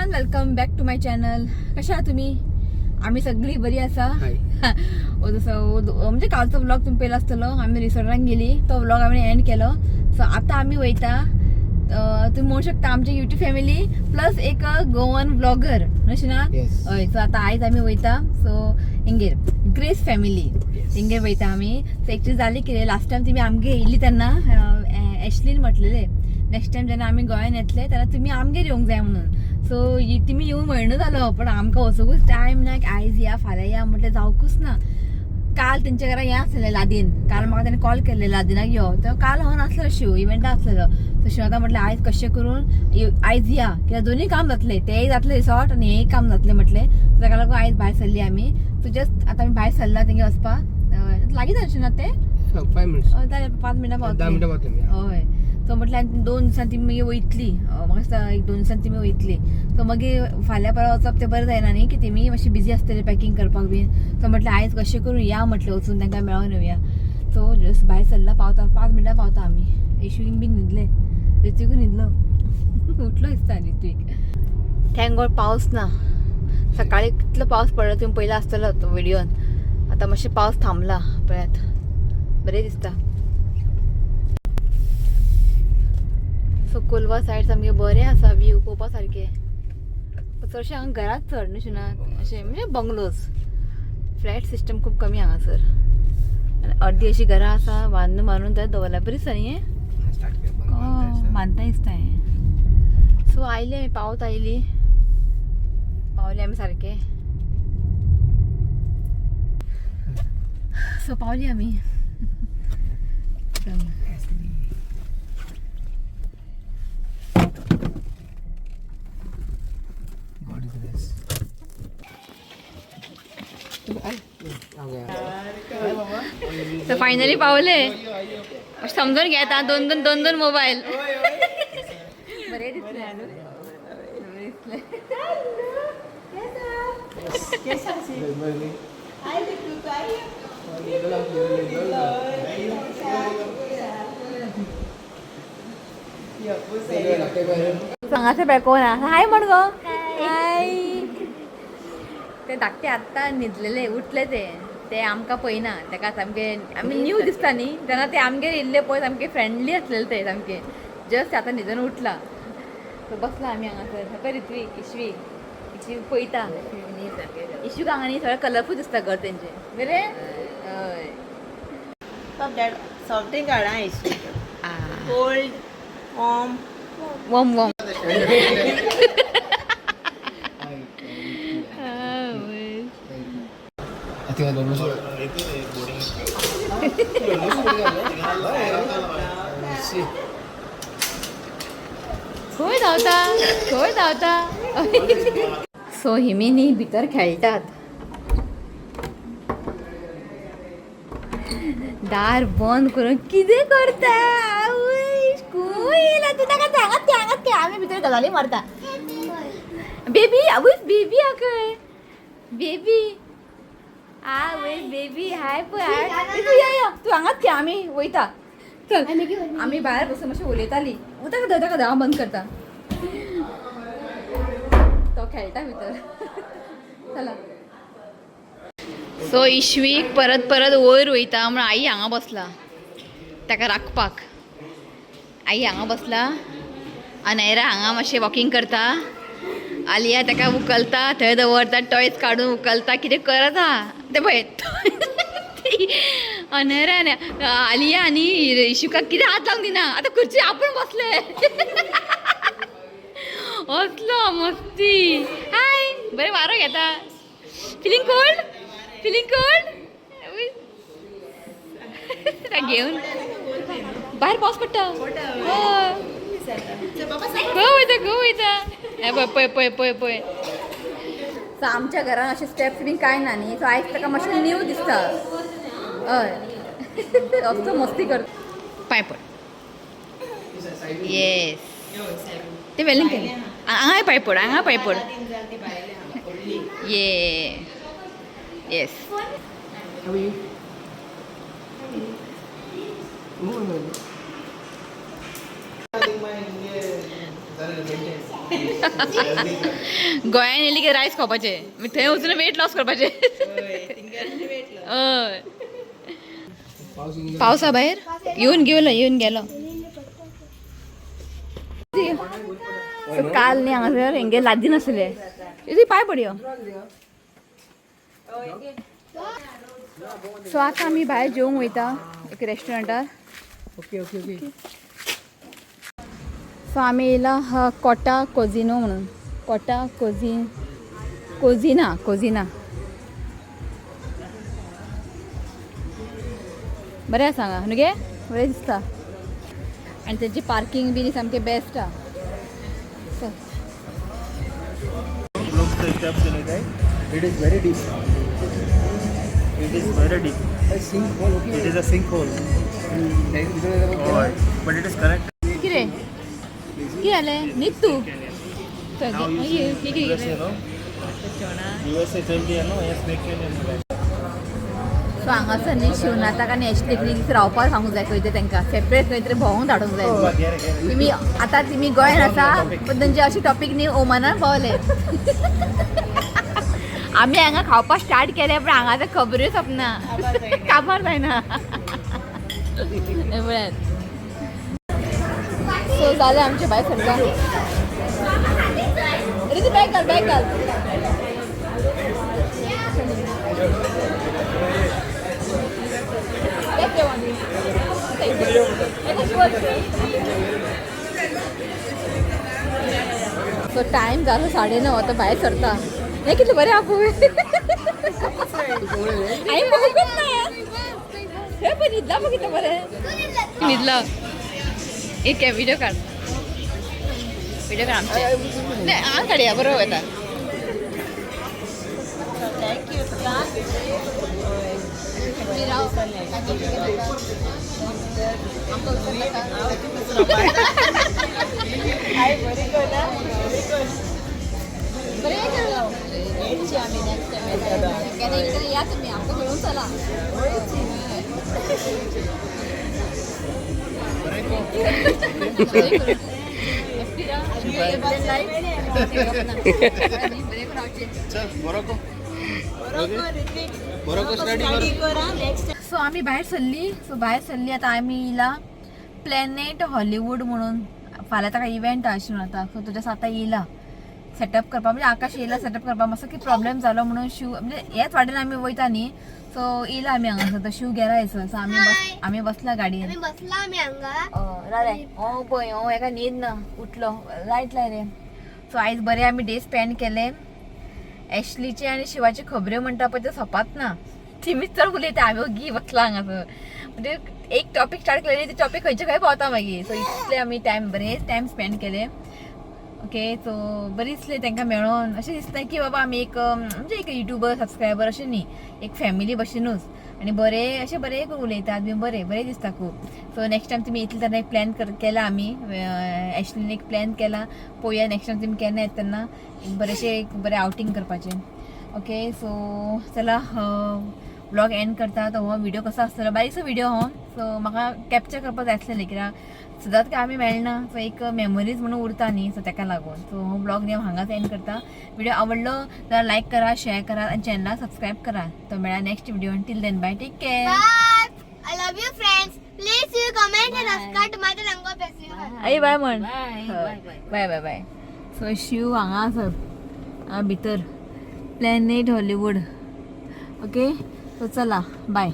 Everyone, welcome back to my channel. कशा आहात तुम्ही? आम्ही सगळी बरी आसा. जसं म्हणजे कालचो व्लॉग तुम्ही पयला आसतलो. आमी रिसॉर्टान गेली तो व्लॉग आमी एंड केलो. सो आता आमी वयता. तुम्ही म्हणू शकता आमची युट्यूब फॅमिली प्लस एक गोवन व्लॉगर अशें ना? Yes. हय. सो आतां आयज आमी वयता सो हेंगेर ग्रेस फॅमिली हेंगेर वयता आमी. सो एक्चुली जाली कितें, लास्ट टायम तुमी आमगेर येयल्ली तेन्ना एशलीन म्हटलेलें नेक्स्ट टायम जेन्ना आमी गोंयान येतले तेन्ना तुमी आमगेर येवंक जाय म्हणून. सो तुमी येवन म्हयनो जालो पण आमकां वचूंकूच टायम ना. आयज या फाल्यां या म्हटलें जावकूच ना. काल तेंच्या घरा हें आसलें लादीन. काल म्हाका तेणें कॉल केल्ले लादिनाक यो. तो काल हांव नासलो, शिव इव्हेंटा आसलेलो. सो शिव आतां म्हटलें आयज कशें करून आयज या, कित्याक दोनूय काम जातलें, तेंय जातलें रिसॉर्ट आनी हेंय काम जातलें म्हटलें. सो ताका लागून आयज भायर सरली आमी. सो जस्ट आतां आमी भायर सरला तेंगे वचपाक. लागींच अशें ना तें? 5 minutes. जालें, 5 मिनटां 10 पावतलीं. मिनटां पावतलीं. हय. सो म्हटल्यार आनी 2 दिसान ती मागीर वयतली. म्हाका दिसता एक 2 दिसान ती वयतली. सो मागीर फाल्यां परवां वचप तें बरें जायना न्ही, की तेमी मातशी बिजी आसतली पॅकिंग करपाक बीन. सो म्हटलें आयज कशें करून या म्हटलें, वचून तांकां मेळोन येवया. सो जस्ट भायर सरला, पावता 5 मिनटां पावता आमी. येशून बीन न्हिदले, ऋत्विकूय न्हिदलो, उठलो दिसता ऋत्विक. Thank God पावस ना. सकाळी कितलो पावस पडलो तुमी पयलो आसतलो तो व्हिडियोन. आतां मातशें पावस थांबला, पळयात बरें दिसता. सो कोलवा सायड सामकें बरें आसा, व्यू पळोवपा सारकें. चडशें हांगा घरात चड न्हू शिना अशें, म्हणजे बंगलोज, फ्लॅट सिस्टम खूब कमी हांगासर. आनी अर्दी अशी घरां आसा बांदून बांदून थंय दवरल्या बरी दिसता न्ही हें? स्टार्ट केलें. बांदता दिसता हें. सो आयली आमी, पावत आयली, पावले आमी सारके. सो पावली आमी. चल. God is grace. So finally पावले. समजून घेता दोन दोन दोन दोन मोबाईल. बरे दिसले, बरे दिसले. हांगासर पळय कोण आहा. हाय म्हण गो. हाय. ते धाकटे आत्तां न्हिदलेले, उठले ते. ते आमकां पळयना, ताका सामके आमी न्यू दिसता न्ही तेन्ना. ते आमगेर येयल्ले पळय सामके फ्रेंडली आसलेले ते सामके. जस्ट आतां न्हिदून उठला. सो बसला आमी हांगासर. पळय ऋत्वीक, इशवी, इशवी पळयता. इशूक हांगा न्ही सगळें कलरफूल दिसता घर तेंचें बरें. हय. सॉफ्ट ड्रिंक हाडा. Cold, warm? Warm warm. I think I don't know. See. खंय धांवता, खंय धांवता? सो हिमी न्ही भितर खेळटात. दार बंद करून कितें करता? आवय, खंय येयला तूं? ताका हांगाच खेळ, हांगाच खेळ. आमी भितर गजाली मारता. बेबी, आवय बेबी आखय बेबी, आवय बेबी. हाय पळय, हाय. तूं या या, तूं हांगाच खेळ, आमी वयता. चल, आमी भायर बसून मातशें उलयताली. ताका धर, ताका धर, हांव बंद करता. तो खेळटा भितर. चला. सो इशवीक परत परत वयर वयता म्हणून आई हांगा बसला ताका राखपाक. आई हांगा बसला, अनैरा हांगा मातशें वॉकिंग करता. आलिया ताका उखलता, थंय दवरता, टॉयज काडून उखलता, कितें करता तें पळय. अनैरा आनी आलिया आनी इशुकाक कितें हात लावंक दिना. आतां खुर्ची आपूण बसले. असलो मस्ती. हाय, बरें वारो घेता. Feeling cold? Feeling cold? घेवन भायर पावस पडटा. हय, खंय वयता, खंय वयता? हे पळय पळय पळय पळय पळय. सो आमच्या घरान अशे स्टेप्स बीन कांय ना न्ही. सो आयज ताका मातशें न्यू दिसता. हय, असो मस्ती कर. पांय पड. येस, ते वेलें केलें. हांगाय पांय पड, हांगा पांय पड. ये, येस. How are you? No, no. गोंयान येयली की रायस खावपाचे, मागीर थंय वचून वेट लॉस करपाचे. हय, पावसा भायर येवन गेलो, येवन गेलो. So, काल न्ही हांगासर हेंगे लादी नासले, तुजी पांय पडयो. सो आतां आमी भायर जेवंक वयता एक रेस्टॉरंटार. Okay okay okay. So आमी येयला कोटा कोजिनो म्हणून, कोटा कोझिन, कोझिना, कोझिना. बरें आसा हांगा न्हू गे, बरें दिसता. आनी तेंची पार्किंग बीन सामकें बेस्ट आहा. चल. Look the steps in it, right? It is very deep. It is very deep. A sinkhole, okay. It is a sinkhole. Oh, but it is connected. कितें कितें जालें? न्हीद तूं. चल, Now you मागीर see कितें USA, no? USA चल दिया, no? Yes, snake canyon. So हांगासर न्ही शिवनाथाक आनी एशलीक न्ही रावपाक सांगूंक जाय खंय तरी, तांकां सेपरेट खंय तरी भोंवूंक धाडूंक जाय. तिमी आतां तिमी गोंयान आसा, पण तेंचे अशे टॉपीक न्ही ओमानान पावले. आमी हांगा खावपाक स्टार्ट केलें, पण हांगा आतां खबरूय सोंपना, काबार जायना. पळयात. सो जालें आमचें भायर सरता. अरे तूं बॅग घाल, बॅग घाल. Take the one. Thank you. So time जालो 9:30, आतां भायर सरता. हें कितलें बरें आपूण हांवें पळोवंकच ना. हें पळय न्हिदला पळय कितलें बरें न्हिदला. एक व्हिडिओ काड, व्हिडिओ काड आमचे. नाही, हांव काडया, बरोबर येता. Thank you. I बरी कोना, बरी कोन. बरें कर. येची आमी नेक्स्ट टायम येतलो. केन्ना एकदां या तुमी, आमकां मेळून चला. बरें करून. बरें करून रावचें. चल, Morocco. Morocco, Ritwik. Morocco study study करा नेक्स्ट. सो आमी भायर सरली. सो भायर सरली, आतां आमी येयला प्लॅनेट हॉलिवूड म्हणून. फाल्यां ताका इव्हेंट आहा शिवनाथाक. सो तुज्या आतां येयला सेटअप करपाक, म्हणजे आकाश येयला सेटअप करपाक. मातसो कितें प्रॉब्लेम जालो म्हणून शिव, म्हणजे हेच वाटेन आमी वयता न्ही, सो येयला आमी हांगासर. तो शिव गेला हयसर. सो आमी बस, आमी बसला गाडयेन. आमी बसला आमी हांगा. राव रे, हो पळय, हो हेका न्हीद ना, उठलो, लायट लाय रे. सो आयज बरें आमी डे स्पेंड केले. एशलीचे आनी शिवाचे खबऱ्यो म्हणटा पळय त्यो सोंपात ना. तिमीच चड उलयता, आमी ओगी बसला हांगासर. म्हणजे एक टॉपीक स्टार्ट केले, ते टॉपीक खंयचे खंय पावता मागीर. सो इतले आमी टायम, बरें टायम स्पेंड केले. ओके, सो बरें दिसलें तांकां मेळोन. अशें दिसता की बाबा आमी एक म्हणजे एक युट्यूबर सबस्क्रायबर अशें न्ही, एक फॅमिली भशेनूच. आनी बरें अशें बरें उलयतात बी, बरें बरें दिसता खूब. सो नेक्स्ट टायम तुमी येतले तेन्ना एक प्लॅन केला आमी, एशलीन एक प्लॅन केला. पळोवया नेक्स्ट टायम तुमी केन्ना येता तेन्ना एक बरेंशें एक बरें आवटींग करपाचें. ओके, सो चला ब्लॉग एंड करता. तो हो व्हिडिओ कसो आसतलो, बारीकसो व्हिडिओ हो. सो म्हाका कॅप्चर करपाक जाय आसलें कित्याक सदांच काय आमी मेळना, सो एक मेमोरीज म्हणून उरता न्ही, सो ताका लागून. सो हो ब्लॉग न्ही हांव हांगाच एंड करता. व्हिडिओ आवडलो जाल्यार लायक करा, शेअर करा आनी चॅनलाक सबस्क्रायब करा. तो मेळा next video. Till then bye, take care. Bye. I love you friends. Please you comment and subscribe to my channel. Festival. आई बाय म्हण. Bye bye bye. So Shiv हांगा आसा, हांगा भितर प्लॅनेट हॉलिवूड. ओके, सो चला बाय.